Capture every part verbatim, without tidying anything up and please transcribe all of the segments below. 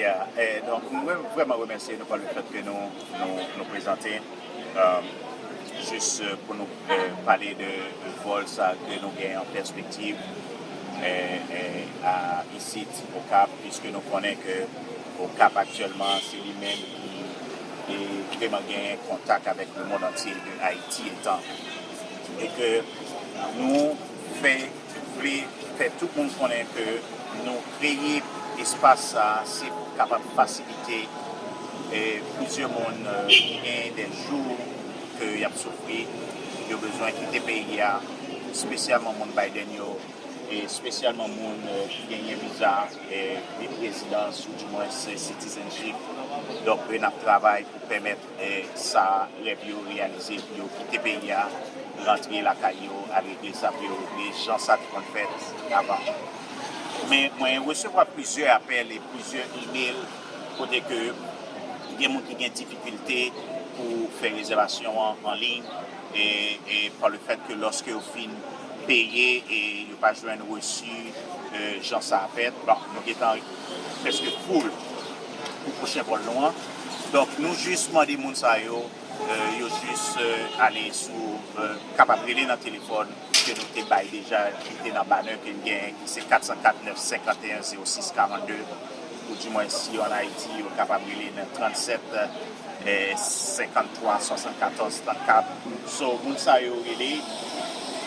Eh, donk, mwen vrèman remèsye nou pou le fèt ke nou, nou, nou prezante. Um, jis, eh, pou nou, eh, pale de vòl sa ke nou gen an pèspektiv, eh, eh, a isit o Kap, piske nou konnen ke o Kap aktyèlman se li menm ki, ki vrèman gen kontak avèk le mond antye de Ayiti etan e ke nou fè vle fè tout moun konnen ke nou kreye espas sa se pou kapab fasilite, eh, plizyè moun, eh, ki gen de jou ke y ap soufri, yo bezwen kite peyi a, espesyalman moun Biden yo, e espesyalman moun, eh, ki genyen viza, eh, vin rezidans ou dimwens, eh, citizenship. Donk, n ap travay pou pèmèt, eh, sa rèv yo reyalize, pou yo kite peyi a, rantre lakay yo, al regle sa pou yo regle, jan sa te konn fèt avan. Men mwen resevwa plizyè apèl e plizyè imèl kote ke gen moun ki gen difikilte pou fè rezèvasyon an an liy, e, e pa le fèt ke lòske yo fin peye e yo pa jwenn resi, eh, jan sa a fèt, bon, nou gentan prèske full pou pwochen vòl nou an. Donk, nou jis mande moun sa yo, eh, yo jis, eh, ale sou, eh, kapab rele nan telefòn ke nou te bay deja, ki te nan banner ke n genyen, ki se kat san kat nèf senkanteyen zewo sis karannde, ou dimwen si yo ann Ayiti, yo kapab rele nan trannsèt, eh, senkanntwa swasannkatòz trannkat. So, moun sa yo rele,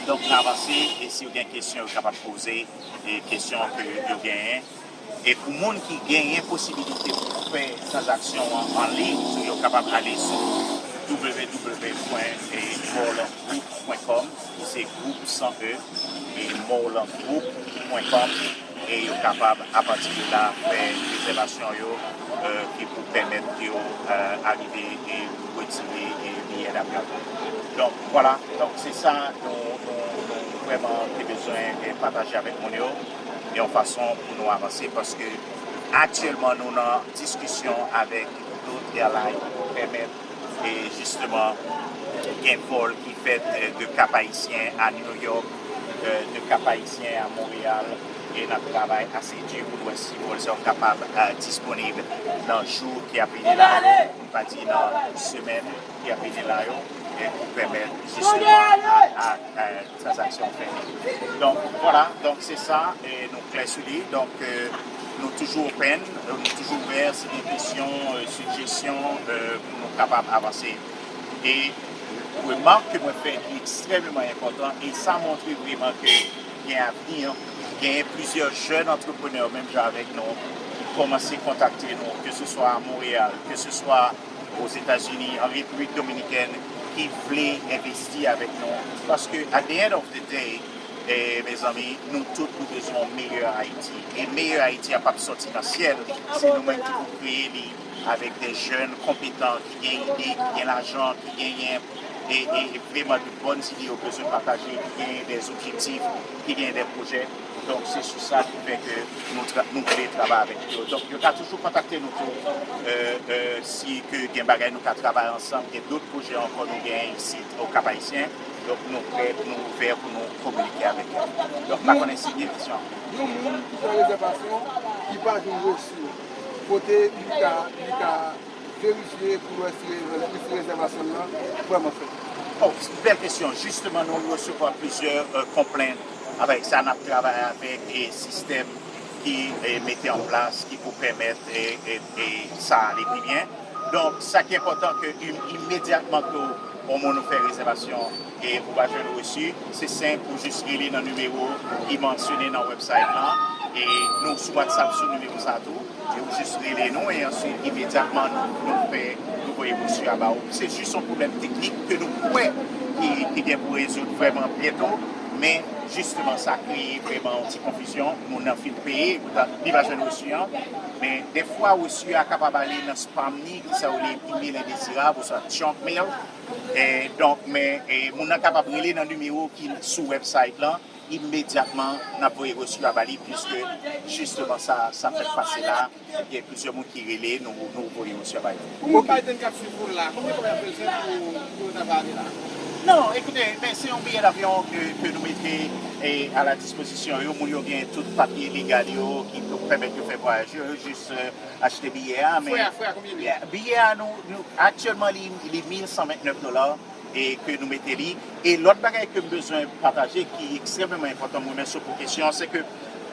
donk n avanse, e si yo gen kesyon, yo kapab poze, e kesyon ke yo genyen. E pou moun ki genyen posibilite pou fè tranzaksyon an an liy, yo kapab ale sou www pwen morlandgroup pwen com, ki se gwoup san e, e morlandgroup pwen com, e yo kapab, apati de la, fè rezèvasyon yo, eh, ki pou pèmèt yo, eh, arive e retire, e biyè davyon. Donk, vwala. Donk, se sa nou, nou, nou vrèman te bezwen, eh, pataje avèk moun yo, e yon fason pou nou avanse, paske aktyèlman, nou nan diskisyon avèk dòt airline pou pèmèt e jisteman, gen vòl ki fèt, eh, de Kap Ayisyen a New York, eh, de Kap Ayisyen a Monreyal, e n ap travay ase di pou n wè si vòl sa yo kapab, eh, disponib nan jou ki ap vini la, pou n pa di nan semèn ki ap vini la yo, e pou pèmèt jisteman a, a, a tranzaksyon fèt. Donk, vwala, donk se sa, e nou klè sou li. Donk, eh, nou toujou open, eh, nou toujou ouvè, si gen kesyon, eh, sijesyon, eh, pou nou kapab avanse. E remak ke mwen fè ki ekstrèmeman enpòtan, e sa montre vrèman ke gen avni, gen plizyè jèn antreprenè menm jan avèk nou ki kòmanse kontakte nou, ke se swa a Monreyal, ke se swa Ozetazini, an Repiblik Dominikèn, ki vle envesti avèk nou. Paske, at the end of the day, eh, mezanmi, nou tout nou bezwen yon meyè Ayiti. E meyè Ayiti a p ap sòti nan syèl, se nou menm ki pou kreye li avèk de jèn konpetan, ki gen ide, ki gen lajan, ki genyen e, e, e vrèman de bòn ide yo bezwen pataje, ki genyen de objektif, ki genyen de pwojè. Donk, se sou sa ki fè ke nou, tra- nou vle travay avèk yo. Donk, yo ka toujou kontakte nou tou, eh, eh, si ke gen bagay nou ka travay ansanm, gen dòt pwojè ankò nou genyen isit o Kap Ayisyen. Donk, nou prè, nou ouvè pou nou kominike avèk yo. Donk, m pa konnen si gen kesyon. Yon moun ki fè rezèvasyon, ki pa jwenn resi, kote li ka, li ka verifye pou wè si, si rezèvasyon nan vrèman fèt. Oh, bèl kesyon. Jisteman, nou resevwa plizyè, eh, konplent avèk sa. N ap travay avèk, eh, sistèm ki, eh, mete an plas, ki pou pèmèt, eh, eh, eh, sa ale pi byen. Donk, sa ki enpòtan ke im- imedyatman ke yon moun ou fè rezèvasyon e ou pa jwenn resi, se senp, ou jis rele nan nimewo ki mansyone nan website lan, e nou sou WhatsApp sou nimewo sa tou, e ou jis rele nou, e answit, imedyatman, nou, nou fè, nou voye resi a ba ou. Se jis yon pwoblèm teknik ke nou kwè ki, ki gen pou rezoud vrèman byento, men jisteman, sa kreye vrèman yon ti konfizyon. Moun nan fin peye, poutan, li pa jwenn resi an, men defwa, resi a kapab ale nan spam ni, ki sa yo rele email indésirable, oswa junk mail. E, donk, men, e, moun nan kapab rele nan nimewo ki sou website lan, imedyatman, n ap voye resi a ba li, piske, jisteman, sa, sa fèk pase la, gen plizyè moun ki rele, nou, nou voye resi a ba yo. Pou moun Biden k ap swiv ou la, konbyen tan y ap bezwen pou, pou yo ta pare la? Non, ekoute, men se yon biyè davyon ke, ke nou mete e, a la dispozisyon yo. Moun yo gen tout papye legal yo ki pou pèmèt yo fè vwayaj yo. Yo jis e, achte biyè a. Men frè a, frè a, konbyen li ye? Biyè a, nou, nou, aktyèlman, li, li mil san vennèf dola e ke nou mete li. E lòt bagay ke m bezwen pataje ki ekstrèmeman enpòtan, m remèsye w pou kesyon an, se ke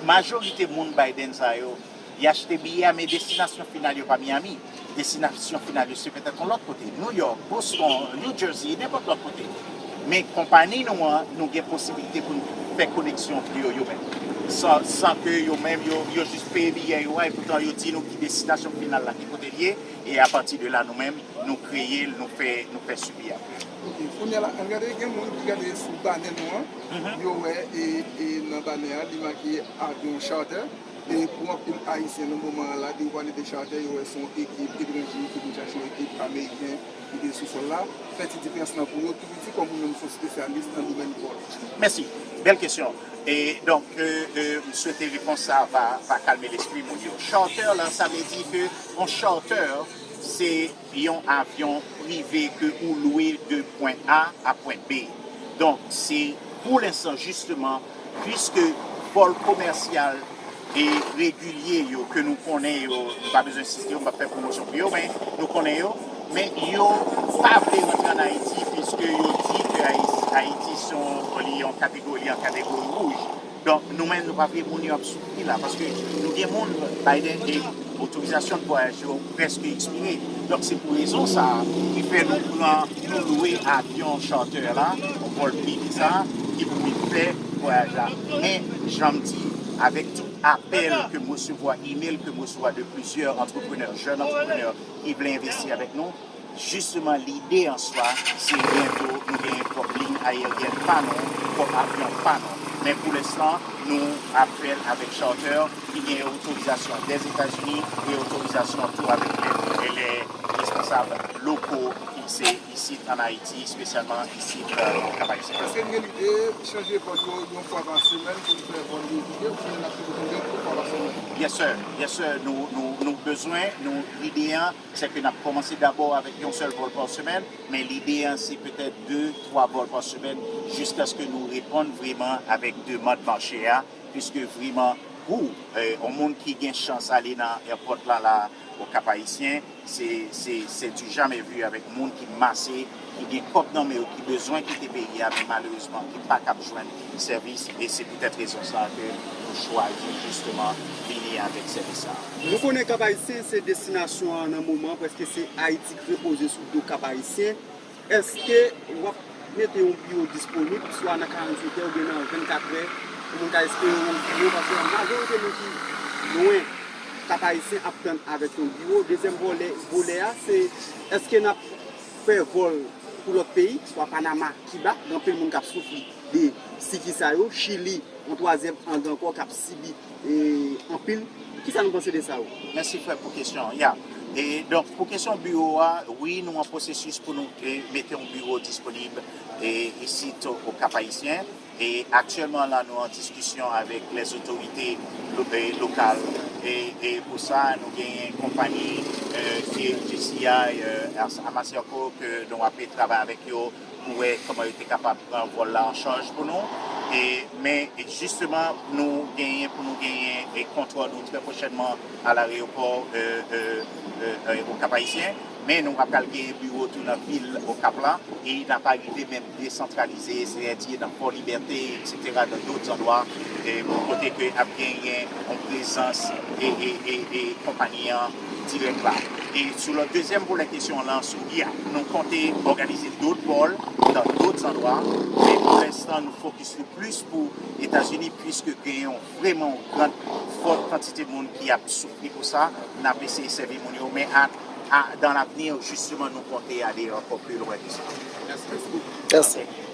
majorite moun Biden sa yo, y achte biyè a, men destinasyon final yo pa Miami. Destinasyon final yo se petèt yon lòt kote, New York, Boston, New Jersey, nenpòt lòt kote. Men konpayi nou an, nou gen posibilite pou n fè koneksyon pou yo, yo menm. San, san ke yo menm, yo, yo jis peye biyè yo a, e poutan yo di nou ki destinasyon final la, ki kote l ye, e apati de la, nou menm, nou kreye l, nou fè, nou fè swivi a. Ok, kounye a la, ann gade, gen moun ki gade sou banè nou an, yo wè, e, e nan banè a, li make avyon charter. E pou anpil Ayisyen, nan moman an la, depi w pale de charter, yo wè se yon ekip etranje ki vin chache yon ekip ameriken ki te sou sòl la. Fè ti diferans lan pou yo, tou piti, kòm ou menm se yon espesyalis nan domèn vòl. Mèsi. Bèl kesyon. E donk, e, e, m swete repons sa a va, va kalme lespri moun yo. Charter la, sa vle di ke yon charter, se yon avyon prive ke ou lwe de pwen A a pwen B. Donk, se pou lenstan, jisteman, piske vòl komèsyal e regilye yo ke nou konnen yo, m pa bezwen site yo, m p ap fè pwomosyon pou yo, men nou konnen yo, men yo pa vle rantre ann Ayiti, piske yo di ke Ayi-, Ayiti se yon, li yon kategori, li an kategori wouj. Donk, nou menm, nou pa vle moun yo ap soufri la, paske nou gen moun, Biden, e otorizasyon de vwayaj yo prèske ekspire. Donk, se pou rezon sa a ki fè nou pran, nou lwe avyon charter la, vòl prive sa a, ki pou vin fè vwayaj la. Men, jan m di, avèk tout apèl ke m resevwa, email ke m resevwa de plizyè antreprenè, jèn antreprenè ki vle envesti avèk nou, jisteman, lide an swa, se byento nou genyen pwòp liy ayeryèn pa nou, pwòp avyon pa nou. Men pou lenstan, nou ap fè l avèk charter ki gen otorizasyon Dèzetazini e otorizasyon tou avèk lè, lè responsab loko ki se isit ann Ayiti, espesyalman isit, e, Kap Ayisyen. Èske n gen lide chanje vòl yo yon fwa pa semèn pou n fè vòl regilye, oubyen n ap toujou konte yon fwa pa semèn? Yes, sir. Yes, sir. Nou, nou, nou bezwen, nou, lide an, se ke n ap kòmanse dabò avèk yon sèl vòl pa semèn, men lide an, se petèt de, twa vòl pa semèn, jiskaske nou reponn vrèman avèk demann mache a, piske vrèman, pou, e, yon moun ki gen chans ale nan airport la, la, o Kap Ayisyen, se, se, se du jamais vu avèk moun ki mase, ki gen kòb nan men yo, ki bezwen kite peyi a, men malerezman, ki pa kab jwenn sèvis, e se poutèt rezon sa a ke nou chwazi jisteman vini avèk sèvis sa a. Nou konnen Kap Ayisyen se destinasyon an nan moman, prèske se Ayiti k repoze sou do Kap Ayisyen. Èske w ap mete yon biwo disponib, swa nan karanntuit è oubyen nan vennkat è, pou moun ka espere yon biwo, paske majorite moun ki lwen Kap Ayisyen ap tann avèk yon biwo. Dezyèm vòlè, vòlè a, se èske n ap fè vòl pou lòt peyi, swa Panama, Kiba, gen anpil moun k ap soufri de siki sa yo, Chili, yon twazyèm ang ankò k ap sibi, e, anpil. Kisa nou panse de sa yo? Mèsi, frè, pou kesyon an. Ya. E, donk, pou kesyon biwo a, wi, nou an pwosesis pou nou, e, mete yon biwo disponib, e, isit o, o Kap Ayisyen. E aktyèlman, la, nou an diskisyon avèk lèzotorite lo-, e, lokal. E, e pou sa, nou genyen konpayi, e, ki J C I, e, As-, Amasyaco, ke nou ape travay avèk yo pou wè kòman yo te kapab pran vòl la an chaj pou nou. E, men, e, jisteman, nou genyen pou nou genyen, e, kontwòl nou trè pwochènman a lareyopò, e, e, e, e, o Kap Ayisyen. Men nou pral genyen biwo tou nan vil Okap la, e n ap arive menm desantralize, sètadi nan Fò Libète, etsetera, nan dòt zandwa, e, kote ke ap genyen yon prezans e, e, e, e konpayi an dirèk la. E sou lòt dezyèm vòlè kesyon an lan, sou, ya, nou konte òganize dòt vòl nan dòt zandwa, men pou lenstan, nou fokis nou plis pou Etazini, piske gen yon vrèman yon gran, fòt kantite moun ki ap soufri pou sa. N ap eseye sèvi moun yo, men a, a, dans l'avenir, jisteman, nou konte ale ankò pi lwen ke sa. Mèsi. Mèsi.